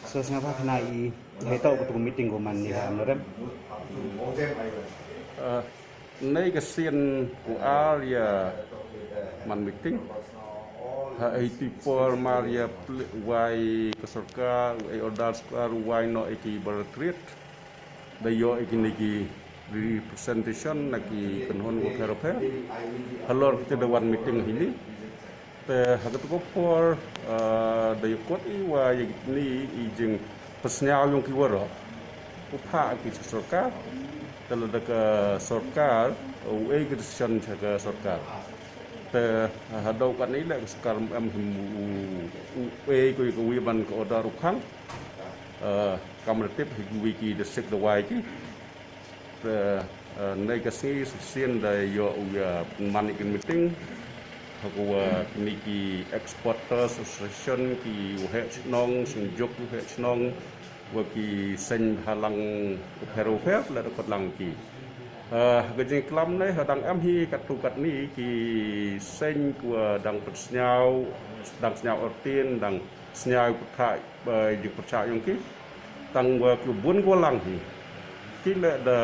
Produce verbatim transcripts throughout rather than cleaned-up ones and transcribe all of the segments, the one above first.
So sngewbha khana i, hei toh katu meeting ko man ni ha Amlarem. Nei ka sien ko ar ya man meeting. Ha ei ti por mar ya wai ka sorkar, ei order sorkar wai noh i ki border trade. Da yoh i kini ki representation na ki kynhun waphær waphær. Halor kite da wan meeting hini. Te ha katu ka por, da yoh kot i wa ya kini i jingpynsñiaw yong ki waroh. U phah ki cha sorkar. Te lada ka sorkar, u e ki decision cha ka sorkar. Te hadooh katni leh ka sorkar em him u, u e ko ya ka wi ban ka order u khang. Kam da tip hi ki wi ki district da wai ki. Te nei ka sngi sien da yoh u ya man i ka meeting. Ha ka wa kini ki exporters association, ki waheh chnong, synjuk waheh chnong, wa ki seng halang waphær waphær leh da kot lang ki. Ha ka jingklam nei ha dang em hi katu katni ki seng wa dang pynsñiaw, dang sñiaw ortin, dang sñiaw pyrthai, jingpyrchah yong ki. Tang wa ki bun ko lang hi. Ki leh da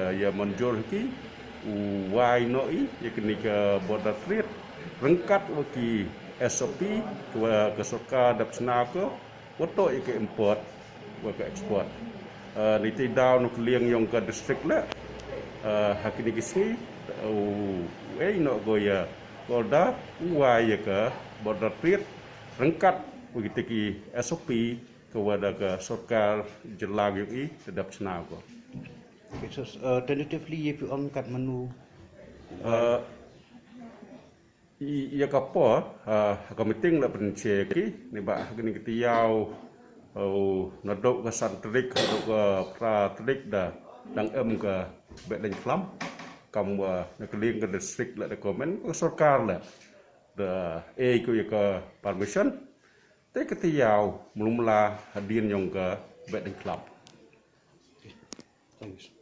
ya mynjur hi ki u wai noh i ya kini ka border trade. Ryngkat wa ki S O P wa ka sorkar da pynsñiaw ko. Wa toh ya ka import wa ka export. Nei te daw na ka liang yong ka district leh, ha kini ki sngi u e noh ko ya ka order u wai ya ka border trade. Ryngkat wa kite ki S O P ka wa da ka sorkar jylla yong i da pynsñiaw ko. Okay, so tentatively ye phi ong kat manu? Ya ka por ha ka meeting la pynche ki ni ba ha kini ki tayaaw nadooh ka san tarik hadooh ka phra tarik da dang em ka Behdieñkhlam. Kam wa na ka liang ka district la da comment ka sorkar la da e ko ya ka permission. Te ka tayaaw mlu mla hadien yong ka Behdieñkhlam. Thanks.